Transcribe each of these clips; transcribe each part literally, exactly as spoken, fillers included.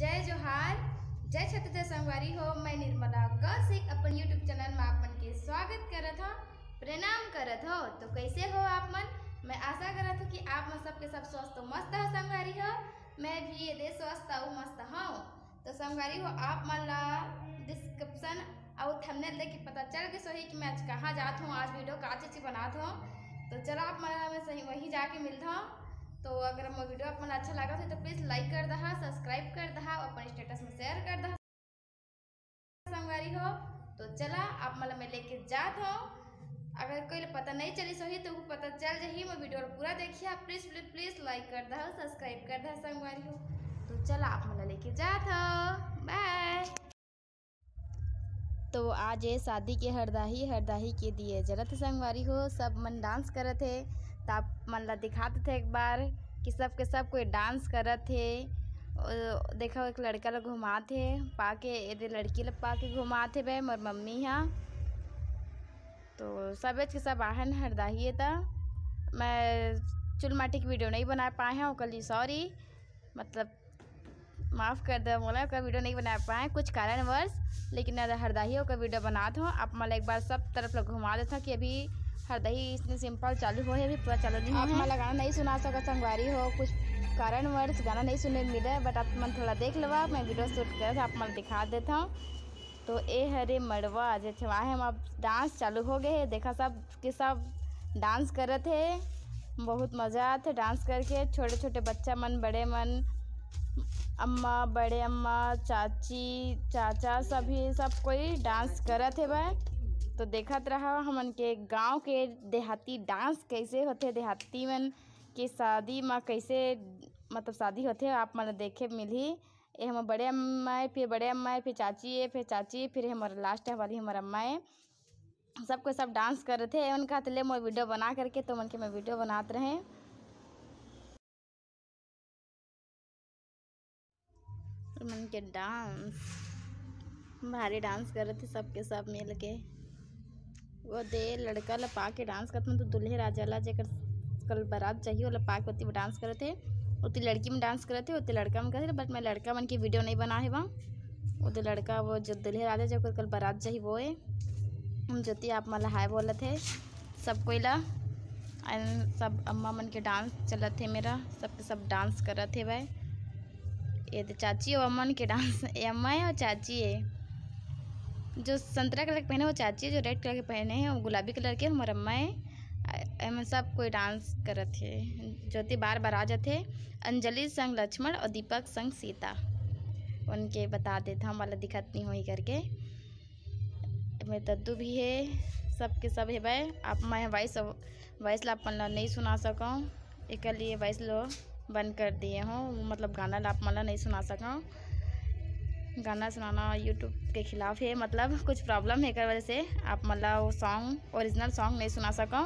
जय जोहार, जय छत्तीसगढ़ संगवारी हो। मैं निर्मला कौशिक अपन YouTube चैनल में आप मन के स्वागत करत हव, प्रणाम करत हव। तो कैसे हो आप मन? मैं आशा करत हव कि आप मन सबके सब स्वस्थ अउ मस्त हो संगवारी हो। मैं भी ये दे स्वस्थ अउ मस्त हव। तो संगवारी हो, आप मन ला डिस्क्रिप्शन अउ थंबनेल देख के पता चल गे होही कि मैं आज कहाँ जात हूँ, आज वीडियो का चीज बनात हूँ। तो चला आप मन ला मैं सही वहीं जाके मिलत हूँ। तो अगर मोर वीडियो आप मन ला अच्छा लागत हो तो प्लीज लाइक कर दहा, सब्सक्राइब कर दहा, अपन स्टेटस में शेयर कर दहा संगवारी हो। तो चला आप मन ला मैं लेके जात हूँ। अगर कोई ला पता नहीं चलिस होही तो ओहू पता चल जाही, मोर वीडियो ला पूरा देखिया। प्लीज प्लीज प्लीज लाइक कर दहा, सब्सक्राइब कर दहा संगवारी हो। तो चला आप मन ला लेके जात हूँ, बाय। तो आज ये शादी के हरदाही, हरदाही के दिए जलत हे संगवारी हो, सब मन डांस करत हे। त आप मन ला दिखा देथे एक बार कि सब के सब कोई डांस करत हे। ओ, देखो एक लड़का ला घुमात हे पाके, एदे लड़की ला पाके घुमात हे बे मोर मम्मी हा। तो सबेच के सब आहन हरदाही हे त मैं चुल माटी के वीडियो नहीं बना पाए हूँ, ओकर लिए सॉरी, मतलब माफ कर दे मोला, ओकर वीडियो नहीं बना पाए कुछ कारणवश, लेकिन आज हरदाही ओकर वीडियो बनात हूँ। आप मन ला एक बार सब तरफ ला घुमा देत हूँ कि अभी हरदाही इसने सिंपल चालू हो है, अभी पूरा चालू नहीं आप हुआ है। मन ला गाना नहीं सुना सकत संगवारी हो, कुछ कारणवश गाना नहीं सुने मिले, बट आप मन थोड़ा देख लेवा, मैं वीडियो शूट करत हूँ, आप मन ला दिखा देत हूँ। तो ए हरे मड़वा जे छवा है, वहाँ डांस चालू हो गए है। देखा सब के सब डांस करत हे, बहुत मजा आत हे डांस करके। छोटे छोटे बच्चा मन, बड़े मन, अम्मा, बड़े अम्मा, चाची, चाचा, सभी सब कोई डांस करत हे बा। तो देखत रहा हमन के गांव के देहाती डांस कैसे होथे, देहाती मन के शादी म कैसे मतलब शादी होथे, आप मन ल देखे मिलही। ये हमर बड़े अम्मा ए, फिर बड़े अम्मा ए, फिर चाची ए, फिर चाची, फिर हमर लास्ट वाली हमर अम्मा ए। सबको सब डांस करत हे, उनका हाथ ले मोर वीडियो बना करके, तो मन के मैं वीडियो बनात रहे। मन के डांस, भारी डांस करत हे सबके सब मिल के। वो दे लड़का ला पाके डांस करत मन, तो दूल्हे राजा ला जेकर कल बारात जाही, ओला पाके ओती डांस करत हे, ओती लड़की मन डांस करत हे, ओती लड़का मन करत हे। बट मैं लड़का मन के वीडियो नहीं बना हे बा। वो दे लड़का, वो जो दूल्हे राजा जेकर कल बारात जाही वो ए। हम ज्योति आप मन ला हाय बोलत हे सब कोई ला। And सब अम्मा मन के डांस चलत हे मेरा, सबके सब डांस करत हे भाई। ये दे चाची अउ अम्मा मन के डांस, ये अम्मा ए अउ चाची ए। जो संतरा कलर के पहने वो चाची, जो रेड कलर के पहने हे वो गुलाबी कलर के हमर अम्मा ए। आ, एमे सब कोई डांस करत हे। ज्योति बार बार आ जाथे। अंजलि संग लक्ष्मण अउ दीपक संग सीता, उनके बता देत हूँ, वाला दिखत नहीं होही करके। मैं दद्दू भी हे, सबके सब हे भाई। आप मैं वॉइस, वॉइस ला अपन ला नहीं सुना सकूँ, एकर लिए वॉइस लो बंद कर दिए हूँ, मतलब गाना ला आप मन ला नहीं सुना सकूँ। गाना सुनाना YouTube के खिलाफ है, मतलब कुछ प्रॉब्लम है, एकर वजह से आप मन ला वो सॉन्ग, ओरिजिनल सॉन्ग नहीं सुना सकूँ।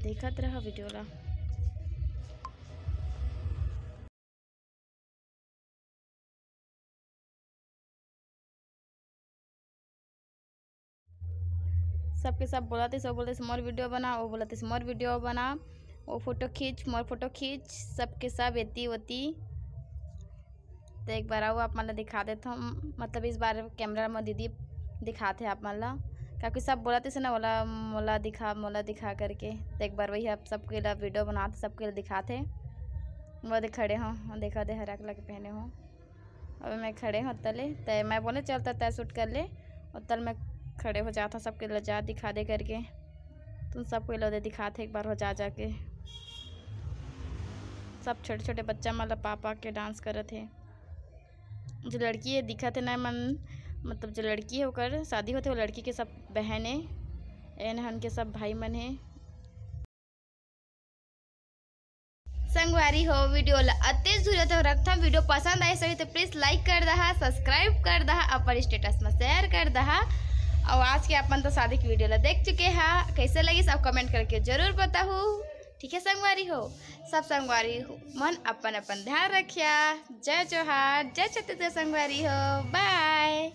देखत रहा वीडियो ला। सबके सब बोलत हे, सब बोलत हे मोर वीडियो बना, वो बोलत हे मोर वीडियो बना, वो फोटो खींच, मोर फोटो खींच, सबके सब एती ओती। तो एक बार अउ आप मन ला दिखा देत हूँ, मतलब इस बार कैमरा में दीदी दिखात हे आप मन ला, काकि सब बोलत हे ना, ओला मोला दिखा, मोला दिखा करके। तो एक बार वही आप सबके ला वीडियो बनात, सबके ला दिखात हे। वो दे खड़े हो, देखा दे हरा कलर के पहने हो। अब मैं खड़े हो तले, तय मैं बोले चल त तय शूट कर ले, और तल मैं खड़े हो जात हूँ, सबके ला जा दिखा दे करके। तुम सबको ला दे दिखात हे एक बार हो जा जाके। सब छोटे छोटे बच्चा मन ला पा पा के डांस करत हे। जो लड़की हे दिखत हे ना मन, मतलब जो लड़की हे ओकर शादी होथे, वो लड़की के सब बहन हे, एन हन के सब भाई मन हे। संगवारी हो, वीडियो ला अतेच दूर तो रखथन। वीडियो पसंद आइस होही तो प्लीज लाइक कर दहा, सब्सक्राइब कर दहा, अपन स्टेटस में शेयर कर दहा। और आज के अपन तो शादी की वीडियो ला देख चुके हा, कैसे लगिस आप कमेंट करके जरूर बताहू। ठीक है संगवारी हो, सब संगवारी हो मन अपन अपन ध्यान रखिया। जय जोहार, जय छत्तीसगढ़ संगवारी हो, बाय।